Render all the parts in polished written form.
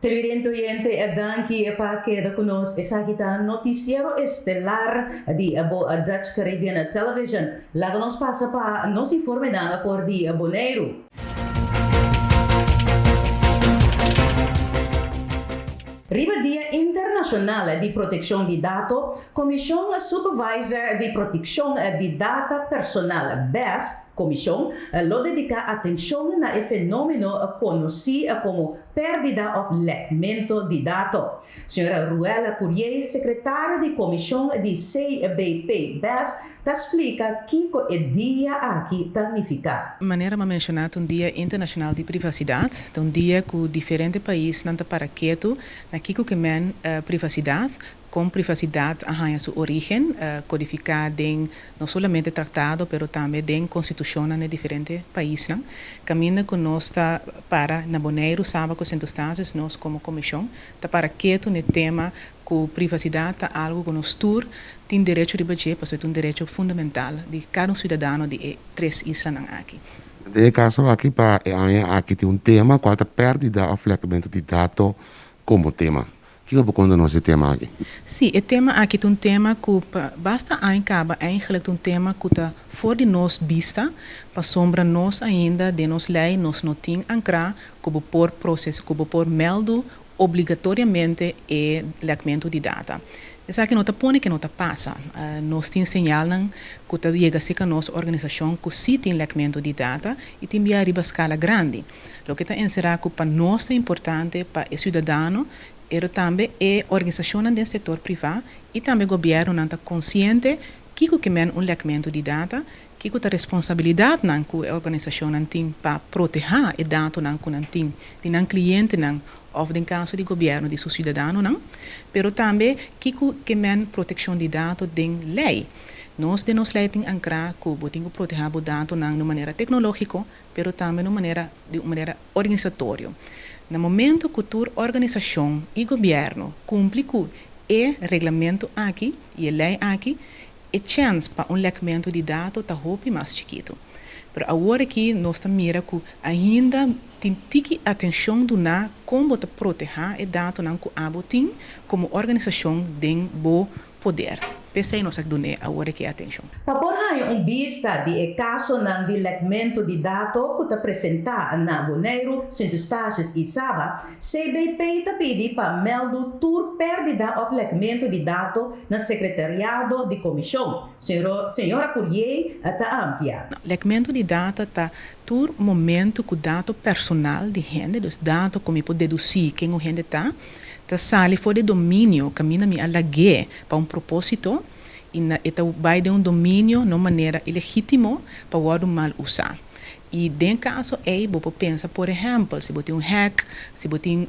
Televidente oyente, danki pa keda ku nos. Esaki ta Noticiero Estelar di bo Dutch Caribbean Television. Laga nos pasa pa nos informenan for di Boneiru. Riba Dia Internashonal di Protekshon di Dato, Komishon Supervisor di Protekshon di Data Personal, bes, Komishon, lo dediká atenshon na e fenómeno konosí komo pèrdida òf lèkmentu di dato. Señora Ruella Pourier, sekretario di Komishon di CBP, bes, Ta splika kiko e dia aki ta nifiká. Manera m'a menshoná ta un dia internashonal di privasidat. Ta un dia ku diferente paisnan ta para ketu na kiko ke men privasidat, kon privasidat a haña su orígen, kodifiká den no solamente tratado pero tambe den konstitushonnan di diferente paisnan. Kaminda ku nos ta para na Boneiru, Saba ku Sint Eustatius nos komo komishon ta para ketu na e tema ku privasidat ta algu ku nos tur tin derecho riba dje pasobra e ta un derecho fundamental di kada un siudadano di e tres islanan aki. Den e kaso aki pa e aña aki tin un tema kual ta pèrdida òf lèkmentu di dato komo tema. Kiko bo konta nos di e tema aki? Sí, e tema aki ta un tema ku pa basta aña kaba eigentlik ta un tema ku ta for di nos bista pasobra nos ainda den nos lei nos no tin ankrá ku bo por proses ku bo por mèldu obligatoriamente e lèkmentu di data. Esaki no ta pone ke no ta pasa. Nos tin señalnan ku ta yega serka nos organisashon ku sí tin lèkmentu di data i tin bia riba skala grandi. Loke ta enserá ku pa nos ta importante pa e siudadano pero tambe e organisashonnan den sektor privá i tambe gobièrnunan ta konsiente kiko ke men un lèkmentu di data, kiko ta responsabilidatnan ku e organisashonnan tin pa protehá e datonan ku nan tin di nan klientenan òf den kaso di gobièrnu di su siudadanonan, pero tambe kiko ke men protekshon di dato den lei. Nos den nos lei tin ankrá ku bo tin ku protehá bo datonan di un manera teknológiko, pero tambe di un manera di un manera organisatorio. Na momento ku tur organisashon i gobièrnu kumpli ku e reglamentu aki i e lei aki, E chèns pa un lèkmentu di dato ta hopi mas chikitu. Pero awor aki nos ta mira ku ainda tin tiki atenshon duná kon bo ta protehá e datonan ku abo tin komo organisashon den bo poder. P'esei nos a dun'é awor aki e atenshon. Pa por haña un bista di e kasonan di lèkmentu di dato ku ta presentá na Boneiru, Sint Eustatius i Saba, CBP ta pidi pa mèldu tur pèrdida òf lèkmentu di dato na sekretariado di komishon. Señora Pourier ta amplia. Lèkmentu di data ta tur momentu ku dato personal di hende, dus dato ku mi por dedusí ken un hende ta, ta sali for di e dominio kaminda mi a lag'é pa un propósito i na e ta bai den un dominio na un manera ilegítimo pa wòrdu mal usá. I den kaso ei bo por pensa por ehèmpel si bo tin un hack, si bo tin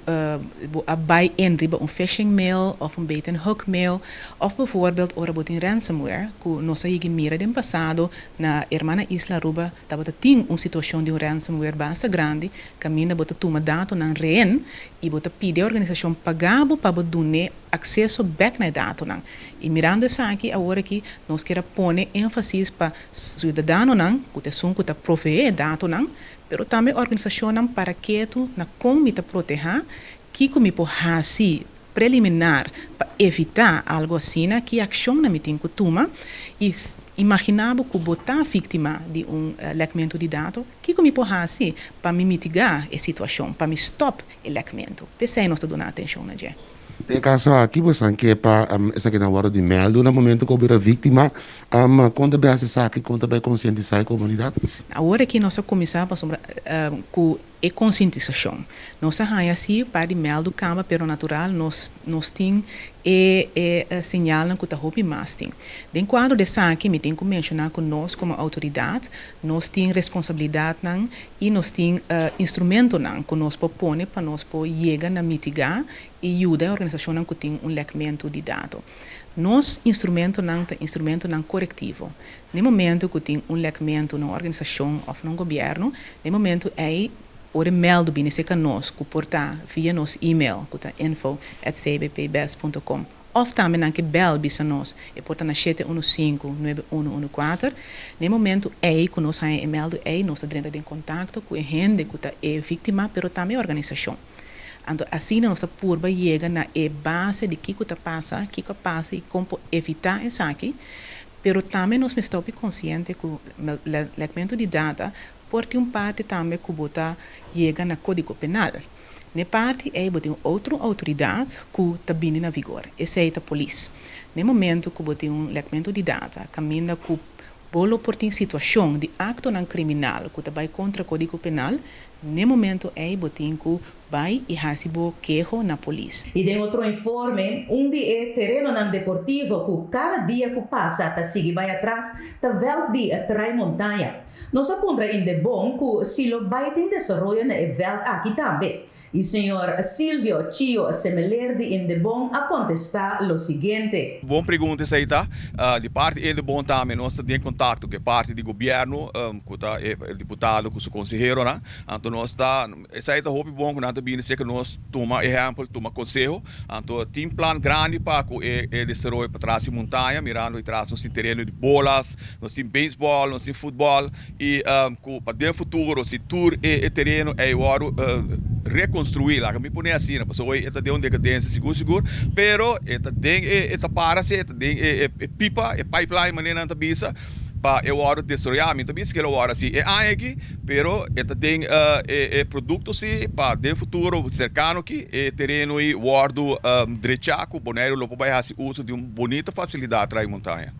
bo a bai in riba un phishing mail òf un bait and hook mail òf bevoorbeeld ora bo tin ransomware ku nos a yegi mira den pasado na hermana isla Aruba tabata tin un situashon di un ransomware basta grandi kaminda bo ta tuma datonan reen i bo ta pidi e organisashon paga bo pa bo dun'é akseso bèk na e datonan. I mirando esaki awor aki nos kier a pone énfasis pa Siudadanonan ku ta esun ku ta proveé e datonan, pero tambe organisashonnan para ketu na kon mi ta protehá, kiko mi por hasi preliminar pa evitá algu asina, ki akshonnan mi tin ku tuma. I imaginá bo ku bo ta víktima di un lèkmentu di dato, kiko mi por hasi pa mi mitigá e situashon, pa mi stòp e lèkmentu. P'esei nos ta duna atenshon na dje. Den e kaso aki bo san ke pa esakinan wòrdu di mèldu na momentu ku bo bira víktima. Kon ta bai hasi esaki? Kon ta bai konsientisá e komunidat? Awor aki nos a kuminsá pasobra ku e konsientisashon. Nos a haña si par di mèldu kaba pero natural nos nos tin e e señalnan ku ta hopi mas tin. Den kuadro di esaki mi tin ku menshoná ku nos komo outoridat nos tin responsabilidatnan i nos tin instrumentonan ku nos por pone pa nos por yega na mitigá i yuda e organisashonnan ku tin un lèkmentu di dato. Nos instrumentonan ta instrumentonan korektivo. Na e momentu ku tin un lèkmentu na un organisashon òf na un gobièrnu, na e momentu ei ora e mèldu bini serka nos ku por ta via nos email ku ta info at cbpbes punto com òf tambe nan ke bèl bisa nos e por ta na shete unu sinku nuebe unu unu kuater. Na e momentu ei ku nos haña e mèldu ei nos ta drenta den kontakto ku e hende ku ta e víktima pero tambe e organisashon. Anto asina nos ta purba yega na e base di kiko ta pasa, kiko a pasa i kon por evitá esaki. Pero tambe nos mester hopi konsiente ku lèkmentu di data por tin un parti tambe ku bo ta yega na kódigo penal. N'e parti ei bo tin un otro outoridat ku ta bini na vigor, esei ta polis. N'e momentu ku bo tin un lèkmentu di data kaminda ku bo lo por tin situashon di aktonan kriminal ku ta bai kontra kódigo penal, n'e momentu ei bo tin ku Bai i hasi bo keho na polis. I den otro informe, un di e terenonan deportivo ku kada dia ku pasa ta sigui bai atras ta vèlt di Trai Montaña. Nos a puntra Indebon ku si lo bai tin desaroyo na e vèlt aki tambe. I señor Silvio Chio Semeler di Indebon a kontestá lo siguiente. Bon pregunta esei ta. Di parti Indebon tambe nos ta den kontakto ku e parti di gobièrnu ku ta e diputado ku su konseheronan. Anto nos ta. Esei ta hopi bon ku nan ta bini serka nos tuma ehèmpel, tuma konseho. Anto tin plan grandi pa ku e e desaroyo patras di montaña, mirando e tras nos tin tereno di bolas, nos tin beisbòl, nos tin futbòl i ku pa den futuro si tur e e tereno ei wòrdu rekonstruí, laga mi pone asina, pasobra oy e ta den un dekadensia sigur sigur, pero e ta den e e ta para si, e ta den e e pipa, e pipeline manera nan ta bisa. Pa e wòrdu desaroyá. Mi ta bisa ku e lo wòrdu hasi e aña aki, pero e ta den e produkto si pa den futuro serkano aki e tereno ei wòrdu drechá ku Boneiru lo por bai hasi uso di un bunita fasilidat tras di montaña.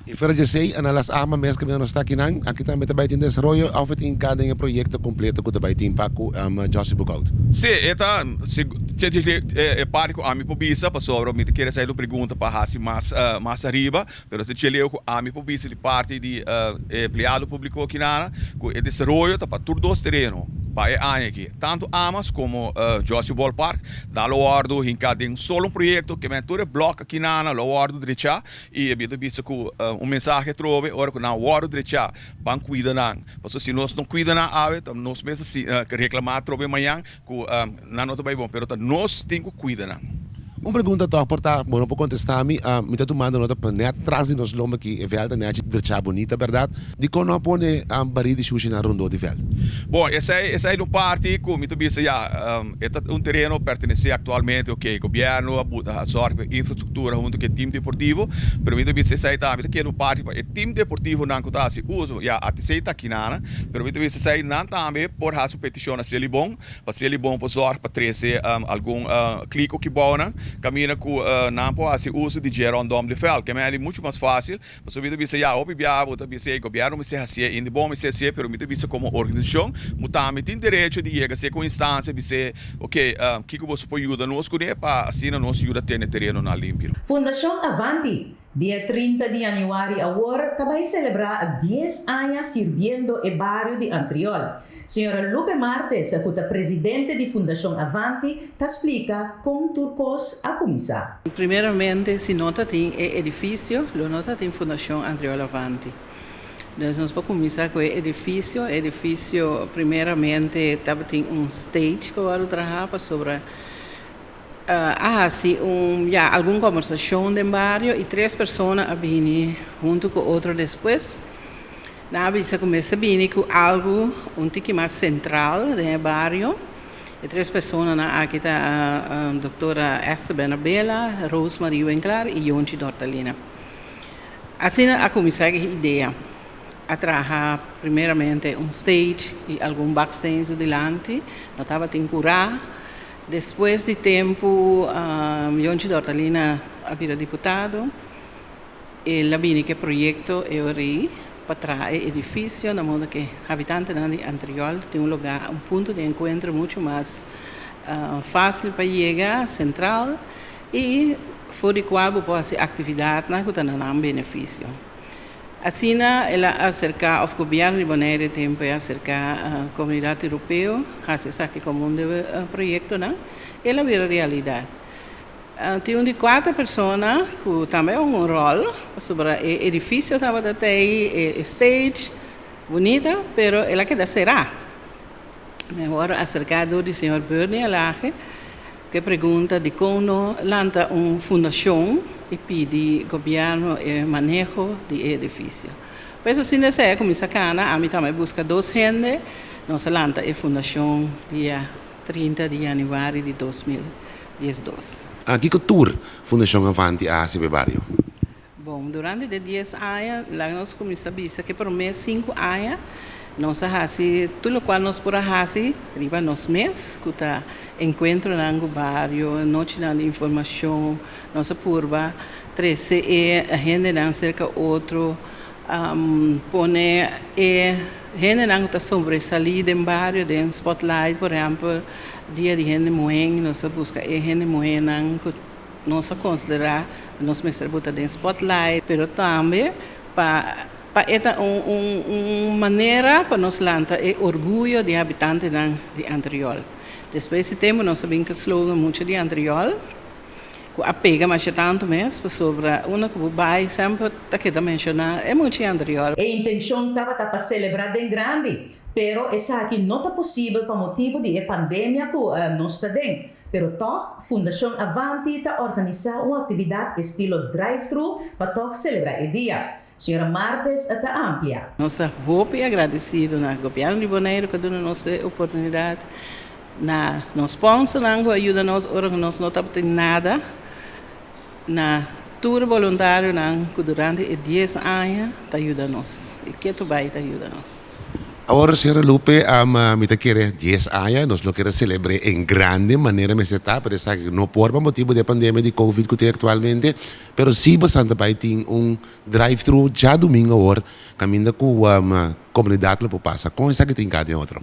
I fuera di esei, na Las Armas mes kaminda nos ta akinan, aki tambe ta bai tin desaroyo òf e tin ka den e proyekto kompleto ku ta bai tin pa ku Jossy Boekhoudt? Sí, e ta e parti ku ami por bisa pasobra mi ta kere esei lo pregunta pa hasi mas mas ariba. Pero ta dje leu ku ami por bisa di parti di e empleado públiko akinana ku e desaroyo ta pa tur dos tereno pa e aña aki. Tantu Amas komo Jossy Ballpark nan lo wòrdu hinká den un solo proyekto ke men tur e blòk akinana lo wòrdu drechá i mi ta bisa ku un mensahe atrobe ora ku nan wòrdu drechá ban kuida nan pasobra si nos no kuida nan awe ta nos mes a reklamá atrobe mañan Ku nan no ta bai bon, pero ta nos tin ku kuida nan. Un pregunta tòg por ta, bo no por kontestá mi, mi ta tumando nota pa nèt tras di nos lomba aki e vèlt ta nèchi drechá bunita bèrdat? Dikon no a pone barí di shushinan rondó di vèlt? Bon, esei esei ta un parti ku mi ta bisa ya, e ta un tereno pertenesé aktualmente, oke, gobièrnu a buta a sòrg pa e infrastruktura huntu ku e tim deportivo, pero mi ta bisa esei tambe ta keda un parti pa e tim deportivonan ku ta hasi uso, ya, ATC ta akinana, pero mi ta bisa esei nan tambe por hasi un petishon na Selibon, pa Selibon por zòrg pa trese algun kliko kibounan kaminda ku nan por hasi uso di dje rondom di vèlt. Ke mei muchu mas fásil, pasobra mi ta bisa ya hopi biaha bo ta bisa e gobièrnu mester hasié, Indebon mester hasié, pero mi ta bisa komo organisashon bo tambe tin derecho di yega serka un instansia bis'é oke kiko boso por yuda nos kuné pa asina nos yuda tene terenonan limpio. Fundashon Avanti Dia 30 di yanüari awor ta bai selebrá dies aña sirbiendo e bario di Antriol. Señora Lupe Martes, ku ta presidente di Fundashon Avanti, ta splika kon tur kos a kuminsá. Primeramente si no ta tin e edifisio lo no ta tin Fundashon Antriol Avanti. Dus nos por kuminsá ku e edifisio. E edifisio primeramente tabatin un stage ku a wòrdu traha pasobra A hasi un ya algun kombersashon den bario i tres persona a bini huntu ku otro despues. Nan a bisa ku mester bini ku algu un tiki mas sentral den e bario. E tres personanan aki ta doktora Esther Bernabela, Rose Marie Winklaar i Yonchi Dortalina. Asina a kuminsá e idea. A traha primeramente un stage i algun bakstens dilanti. No tabatin kurá. Despues di tempu Yonchi Dortalina a bira diputado, el a bini ku e proyekto EORI pa traha e edifisio na moda ku e habitantenan di Antriol tin un lugá, un punto di enkuentro muchu mas fásil pa yega, sentral, i for di kua bo por hasi aktividatnan ku ta na nan benefisio. Asina el a aserká òf gobièrnu di Bonaire tempu e aserká komunidat europeo hasi esaki komo un de proyektonan, el a bira realidat. Tin un di kuater persona ku tambe a hunga un ròl pasobra e edifisio tabata t'ei, e stage bunita, pero el a keda será. Mi a wòrdu aserká dor di señor Bernie Alage. Ku e pregunta dikon no lanta un fundashon i pidi gobièrnu e maneho di e edifisio. Pues asina esei a kuminsá kana, ami tambe buska dos hende, nos a lanta e fundashon dia. 30 di yanüari di 2012. Kiko tur Fundashon Avanti a hasi pa e bario? Bon, durante di 10 aña, laga nos kuminsá bisa ku e promé 5 aña, nos a hasi tur lokual nos por a hasi riba nos mes, ku ta enkuentronan ku bario, nochinan di informashon, nos a purba trese e hendenan serka otro, pone e hendenan ku ta sobresalí den bario den spotlight, por ehèmpel, Dia di Hende Muhé, nos a buska e hende muhénan ku nos a konsiderá nos mester buta den spotlight, pero tambe pa pa e ta un un un manera pa nos lanta e orguyo di habitantenan di Antriol. Despues di tempu nos a bin ku slogan Mucha di Antriol ku a pega masha tantu mes pasobra unda ku bo bai semper ta keda menshoná e mucha di Antriol. E intenshon tabata pa selebrá den grandi, pero esaki no ta posibel pa motibu di e pandemia ku nos ta den. Pero tòg, Fundashon Avanti ta organisá un aktividat estilo drive-thru pa tòg selebrá e dia. Señora Martes ta amplia. Nos ta hopi agradesido na Gobièrnu di Boneiru ku a duna nos e oportunidat, na nos sponsornan ku a yuda nos ora ku nos no tabatin nada, na tur boluntarionan ku durante e dies aña ta yuda nos i ketu bai ta yuda nos. Awor, señora Lupe, mi ta kere 10 aña, nos lo kere selebr'é en grande manera mester ta, pero esaki no por pa motibu di e pandemia di covid ku tin aktualmente, pero sí bosan ta bai tin un drive-thru djadumingu awor kaminda ku komunidat lo por pasa. Kon esaki ta hinká den otro?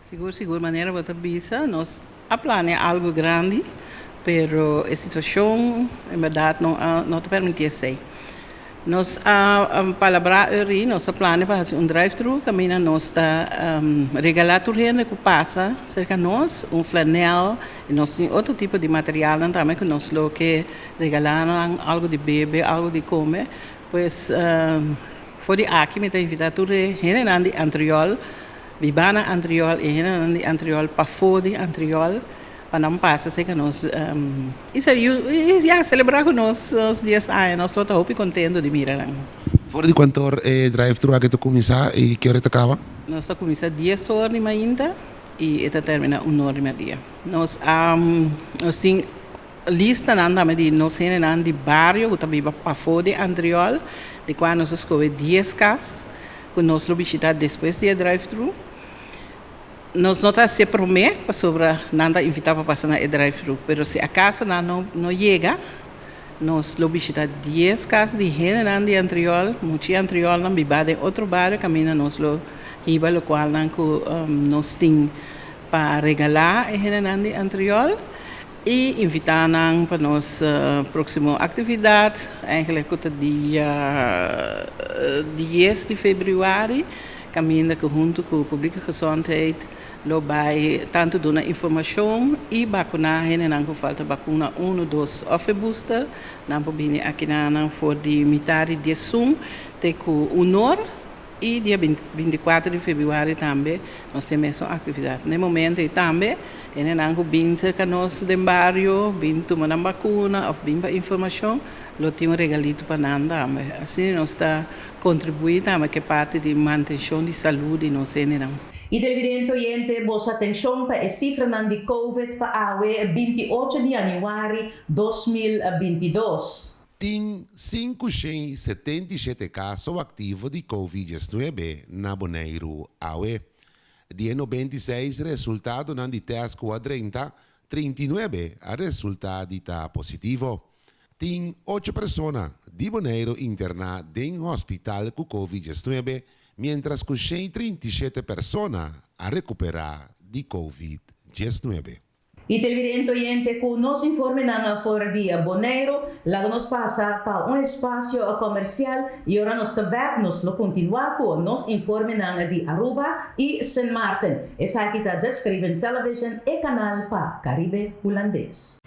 Sigur, sigur, manera bo ta bisa, nos a plania algu grandi, pero e situashon en bèrdat no a no ta permití esei. Nos a palabrá eri, nos a plania pa hasi un drive-thru kaminda nos ta regalá tur hende ku pasa serka nos un flanèl i nos tin otro tipo di materialnan tambe ku nos lo ke regalá nan, algu di bebe, algu di kome. Pues for di aki mi ta invitá tur e hendenan di Antriol, bibá na Antriol i hendenan di Antriol pafó di Antriol Pa nan pasa serka nos i ya selebrá ku nos nos 10 aña. Nos lo ta hopi kontento di mira nan. For di kuantu or e drive thru aki ta kuminsá i ki ora e ta kaba? Nos ta kuminsá 10 or di mainta i e ta terminá un or di merdia. Nos a nos tin listanan tambe di nos hendenan di bario ku ta biba pafó di Antriol, di kua nos a skohe 10 kas ku nos lo bishitá despues di e drive thru. Nos no ta hacié promé pasobra nan ta invitá pa pasa na e drive-thru, pero si acaso nan no no yega, nos lo bishitá 10 cas di hendenan di Antriol, muchi Antriolnan bibá den otro bario caminda nos lo hiba locualnan cu nos tin pa regalá e hendenan di Antriol y invitá nan pa nos proximo actividad, eigenlijk cu ta dia 10 di februari. Kaminda ku huntu ku Publieke Gezondheid lo bai tantu duna informashon i bakuná hendenan ku falta bakuna unu, dos òf e booster. Nan por bini akinanan for di mitar di 11 te ku unor i dia 24 di febrüari tambe nos tin mesun aktividat. Na e momento ei tambe hendenan ku bin serka nos den bario bin tuma nan bakuna òf bin pa informashon lo tin un regalito pa nan tambe. Asina nos ta Kontribuí tambe ku e parti di mantenshon di salú di nos hendenan. I televidente oyente, boso atenshon pa e sifranan di Covid pa awe 28 di yanüari 2022. Tin 577 kaso aktivo di Covid 19 na Boneiru awe. Di e 96 resultadonan di tèst ku a drenta, 39 a resultá di ta positivo. Tin ocho persona di Boneiru interná den hospital ku Covid 19, miéntras ku 137 persona a rekuperá di Covid 19. I televidente oyente ku nos informenan for di Boneiru, laga nos pasa pa un espasio komersial i ora nos ta bèk nos lo kontinuá ku nos informenan di Aruba i Sint Maarten. Esaki ta Dutch Caribbean Television, e kanal pa Karibe Hulandes.